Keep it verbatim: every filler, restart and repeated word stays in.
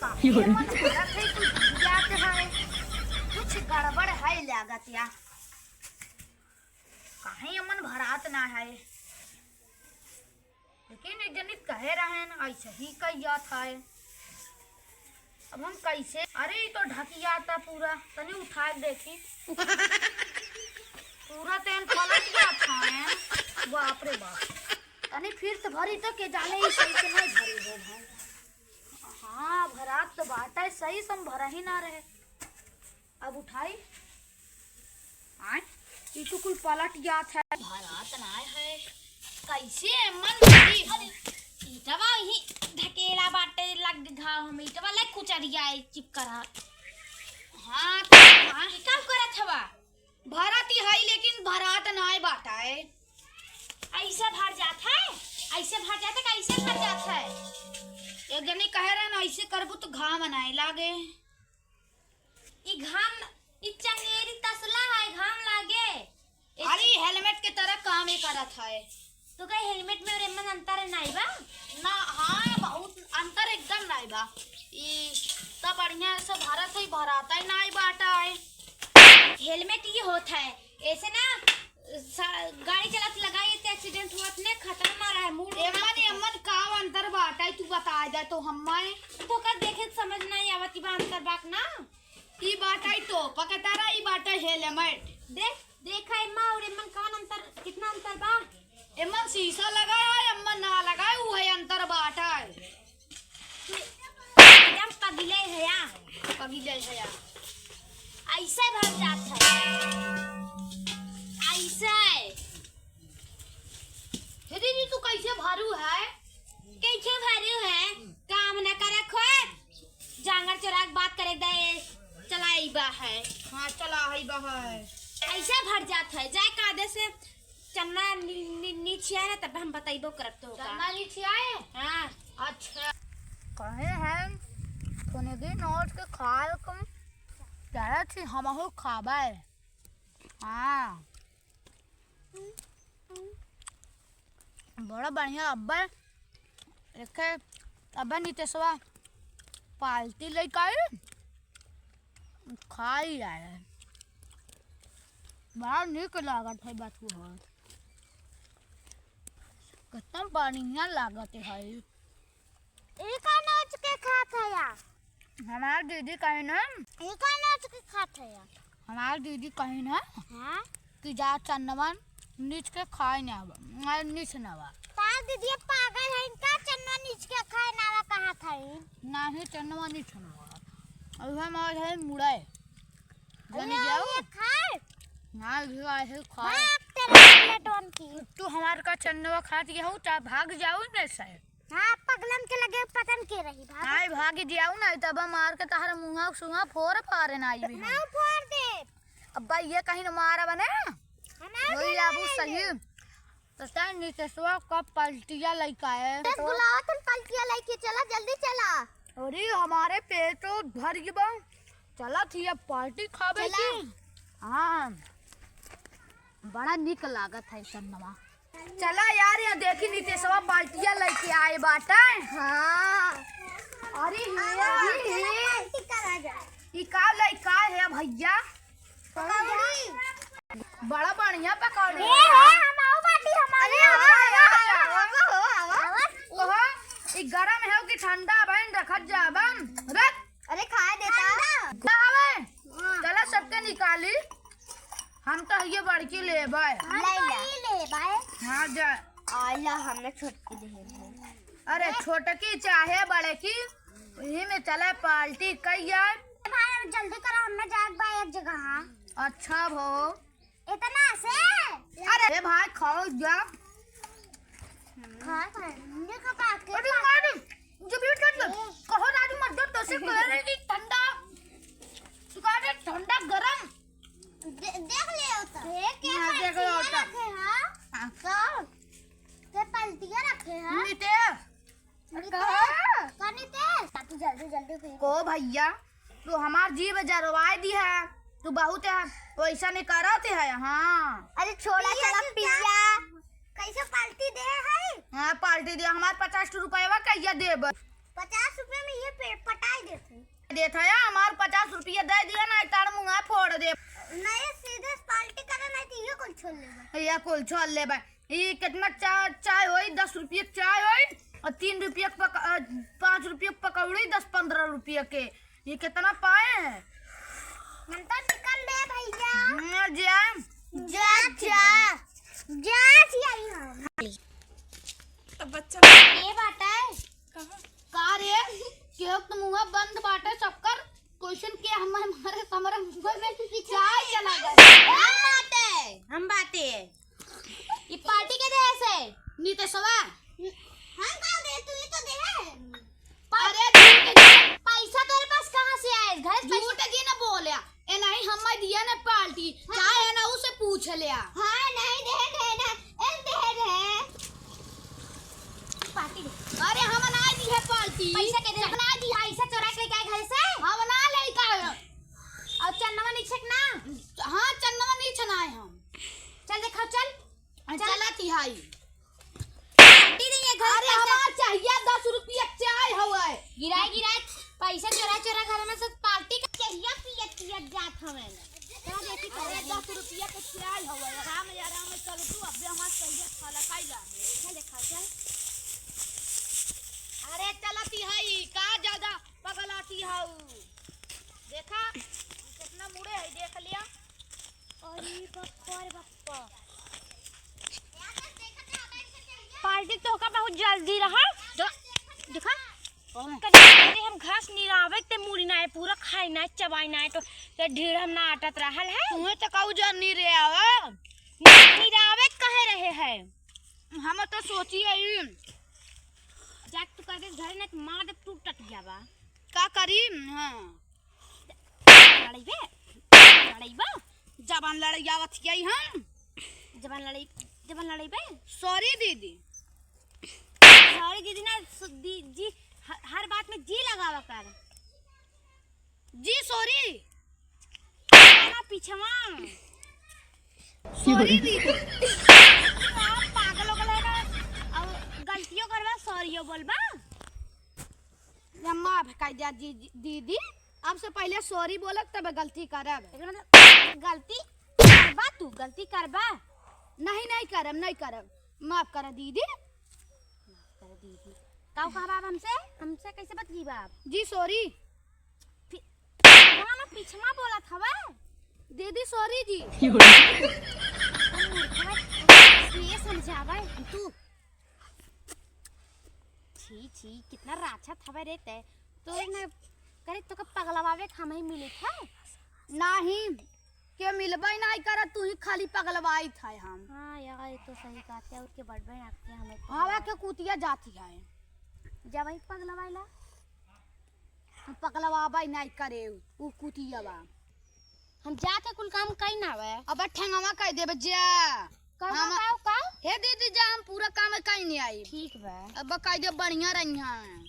काहे मन भरत है, तू जात है, कुछ गड़बड़ है लागत या। काहे मन भरात ना है? लेकिन एक जनी कहे रहन, ऐसे ही कहिया था। अब हम कैसे? अरे, ई तो ढकिया था पूरा। तनी उठा के देखी। पूरा तेन पलट गया था। बाप रे बाप। तनी फिर से भरी तो के जाने ई सही से नहीं भरी हो भाई। हाँ, भरात तो बाटा है, सही से हम भरा ही ना रहे। अब उठाई। आय, ई तो कुल पलट जात है। भरात ना है। कैसे मन भरी? अरे, ईटवा ही ढकेला बाटे, लग घाव हम ईटवा ले कुचरिया है, चिपकरा। हाँ, तो हाँ, ई का करत हवा? भरत ही है, लेकिन भरात ना बाटा है। ऐसे भर जात है, ऐसे भर जात है, कैसे भर जात है? एक जनी कहे रहे ना, ऐसे करबू तो घाम ना लागे। ई घाम, ई चंगेरी तसला है, घाम लागे। अरे, helmet के तरह काम ही करत है। तो का helmet में और एमन अंतर नाई बा? ना, हाँ, बहुत अंतर एकदम नाई बा। ई त बढ़िया से भरत है, भराता ही नाई बाटा है। Helmet ई होत है, ऐसे ना सा-, गाड़ी चलत लगाई त accident हुआ, इतने खतरनाक रहा है, मूड एमन, एमन का अंतर बाटा है, तू बता दे तो हम्मे। तो का देखे के समझ नाई आवत बा अंतर बाक ना। ई बाटा है टोपा के तरह, ई बाटा है helmet। देख, देखा एम्मा और एमन कौन अंतर, कितना अंतर बा? एमन शीशा लगा है, एमन ना लगा है, उहे अंतर बाटा है। एकदम पगले है या। पगले है या। ऐसे भर जात है। ऐसे। हे दीदी, तू कैसे भरू है? कैसे भरू है? काम न करे खोज। जांगर चोरा के बात करे दे, चला अइबा है। हाँ, चला अइबा है। ऐसे भर जात है, जाए कादे से चन्ना नि-, नि-, नीचे आए ना, तब हम बताइबो करब तो का। चन्ना नीचे आए? हाँ। अच्छा। कहे हैं, कोनो दिन नोच के खाए को, चाहे थी हमहू खाबे। हाँ। बड़ा बढ़िया। अब्बे एके, अब्बे नितेशवा पार्टी लेके आई, खाई आए। बड़ा नीक लागत है बथुआ, कितना बढ़िया लागत है। ई का नोच के खात है या? हमार दीदी कहिन है। ई का नोच के खात है या? हमार दीदी कहिन है हाँ? कि जा चंदवा नीच के खाए ना आवा, आ, नीच ना आवा। तार दीदी पागल है, इनका चंदवा नीच के खाए ना आवा कहा था ई? नाही, चंदवा नीच ना आवा। अब हम आज है मुड़े। जाने अरे, जाओ। ये खाए? ना, ये आए है खाए। भाग तेरे प्लेटवन की। तू हमार का चंदवा खात गया हो, चाहे भाग जाओ ना से। हाँ, पगलन के लगे पतन के रही, भाग। नाहीं, भागी जाऊ ना, तब मार के तहर मुँहा सुहा फोर पारे ना आई भी हम। ना फोर दे। अब भाई ये कहीं न मारा बने। हम ना वही बोला आबू नहीं सही। दे। तो तैं नितेशवा का पलटिया लइका है। तैं बुलावा तन पलटिया लइके चला, जल्दी चला। अरे हमारे पेटो भर गई बा। चला थी अब पार्टी खाबे चला। की। हाँ। बड़ा निक लागत है चन्नवा। चला यार, यहाँ देखी नितेशवा बाल्टिया लइके आए बाटे। हाँ। अरे हाँ, ये, चला ये, पार्टी करा जाए। ई का लइका है भइया? पकौड़ी। बड़ा बढ़िया पकौड़ी। ए, ए, हम आओ बाटी, हम आओ। अरे, आवा, आवा, आवा, आवा, आवा। आवा। कहो, ई गरम है कि ठंडा बहन रखत जा बन। रख। अरे, खाए देता। ठंडा। ना हवे। हाँ। चला सबके निकाली। हम तो ये बड़की लेबे। हम ले तो ला। ई लेबे। हाँ, जा। आला, हमने छोटकी दे दे। अरे, छोटकी चाहे बड़की, यही में चले पार्टी कइया। भाई, अब जल्दी करो, हमें जाए बा एक जगह, हाँ। अच्छा भो। इतना से? अरे भाई, खाओ जा। खा, खा, ये का बात के अरे खा। मार दे, जब ये कर दे। ए। कहो राजू मत दो, तो से कह रहे कि ठंडा। तू कह रहे ठंडा गरम। दे-, देख ले होता। ए, के हाँ, देख ले पलटिया होता। रखे, हाँ? हाँ। का? के पलटिया रखे, हाँ? नितेश। नितेश, कहाँ? का नितेश? तू जल्दी, जल्दी पी। को भइया, तू हमार जीव जरवाए दी है। तू बहुत है, वैसा नहीं करत है, हाँ। अरे छोड़ा, पिया चला चुपचाप। पिया। कैसे पार्टी दे है? हाँ, पार्टी दे। हमार पचास रुपया कहिया देब? पचास रुपया में ये पे-, पटाई देते। देत है, हमार पचास रुपया दे दिया, नाहीं तार मुँह फोड़ दे। नहीं, सीधे पार्टी करे, नाहीं तो ये कुल छोड़ लेबे। ये कुल छोड़ लेबे। ई कितना चा-, चाय होई, दस रुपया के चाय होई, और तीन रुपया के पक-, अ, पाँच रुपया के पकौड़ी, दस पन्द्रह रुपया के। ये कितना पाए हैं? हम तो निकल ले भैया। हम्म, जा। जा, जा। जा, जा। तो बच्चा ए बाटे। कहाँ? का रे? केहू के मुँह बंद बाटे, सबकर क्वेश्चन के हम, हमारे, हमारे मुँह में चाय चला गए। हम बाटे, हम बाटे। ई पार्टी के देहे से? नीतीशवा। हम का दे, तू ही तो देहे। अरे झूठ के पैसा तोरे पास कहाँ से आए? घर से पैसा झूठ जी ना बोल्या। ए नहीं, हम दिया ना पार्टी। हाँ। चाहे ना उसे पूछ लिया। हाँ, नहीं दे, दे ना। ए, दे, दे। पार्टी दे। अरे हम ना दिहे पार्टी। पैसा के दे? हम ना दिहा, ऐसा चोरा के लेके आए घर से। हम ना लेके आए। और चंदवा नीचे ना? हाँ, चंदवा नीचे ना आए हम। चल देखा, चल। चल। चला तिहाई। पार्टी नहीं है घर अरे पे। हमार चाहिए दस रुपया चाय हवे। गिराए, गिराए, पैसा चोरा, चोरा घर में से पार्टी का चाहिए, पियत, पियत जात हवे। का देखी अरे करे? दस रुपया के चाय हवे। आराम, आराम में चल तू, अबे हमार चाहिए खाला खाई ला। चल देखा, चल। अरे चला तिहाई, का ज्यादा पगलाती हऊ? देखा, कितना मुड़े है, देख लिया। अरे बप्पा रे बप्पा। पार्टी तो का बहुत जल्दी रहा। दो, देखा? कौन? कभी कभी हम घास निरावे ते मुड़ी ना है, पूरा खाई ना है, चबाई ना है, तो ये ढेर हम ना आटत रहल है। तुम्हें तो कहू जर नहीं रे आवा। निरावे कहे रहे है। हम तो सोची है ई। जाके तू कर दे घरे ना, तो मार दे, टूट टट गया बा। का करी? हाँ। लड़ाई बे? लड़ाई बा? जबान लड़ाई आवत हियाई हम। जबान लड़ाई, जबान लड़ाई बे? सॉरी दीदी। सॉरी दीदी ना, सु-, दी-, जी, ह-, हर बात में जी लगावा कर। जी सॉरी। ना पिछवा। सॉरी दीदी। आप पागल हो गए ना। अब गलतियों करबा, सॉरीओ बोलबा। या माफ कर दिया जी, जी, दीदी, अब से पहले सॉरी बोलब तब गलती करब। एकर मतलब गलती करबा तू, गलती करबा? नहीं, नहीं करब, नहीं करब, माफ कर दीदी। माफ कर दीदी। का कहबा आप हमसे? हमसे कैसे बतलीबा आप? जी सॉरी। पि-, ना, ना, पिछवा बोलत हवा। दीदी सॉरी जी। ये समझावा है तू। छी, छी, कितना राछत हवे रे ते। तो न करे तो का पगलवावे के हमही मिलित है? नाही, के मिलबे नाही करत, तू ही खाली पगलवाइत है हम। हाँ यार, ये तो सही कहते, और के बढ़बे ना के हमें हवा के कुतिया जाती है। जब वही पगलवाइला। हम पगलवाबे नाही करे, उ कुतिया बा। हम जाके कुल काम कई ना आवे। अब ठेंगवा कह देबे जा। का हम का, का? हे दीदी जा, हम पूरा काम कई नहीं आई। ठीक बा। अब कह दे बढ़िया रही हैं।